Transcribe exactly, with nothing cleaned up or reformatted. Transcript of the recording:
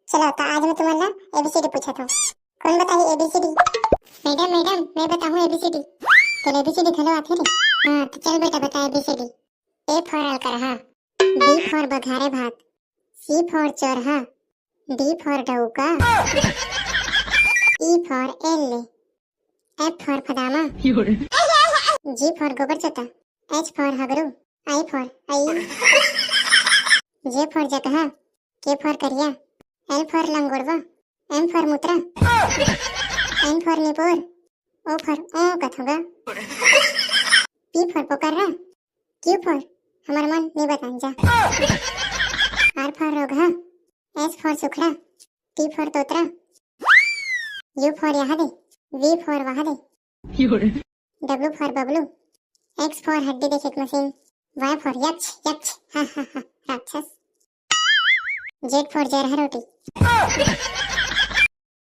चलो, त आज मैं तुमन ला एबीसीडी पूछत हूँ। कौन बताही एबीसीडी? मैडम, मैडम, मैं बताहूँ एबीसीडी। चलो, एबीसीडी घलो आथे रे। हाँ, तो चल बेटा, बता एबीसीडी। A for अलकरहा, B for बघारे भात, C for चोरहा, D for डौका, E for एल्ले, F for फदामा, G for गोबर चोता, H for हगरू, I for I, J for जकहा, K for करिया, L for लंगोड़वा, M for मुतरा, N for निपोर, O for ओ कथोगा, P for पोकर्रा, Q for हमर मन नी बतान जा, R for रोगहा, S for सुखड़ा, T for तोतरा, U for यहाँ दे, V for वहाँ दे, W for Bablu, X for हड्डी देखे के मशीन, Y for यक्ष, यक्ष, हा हा हा, राक्षस, Z for जरहा रोटी।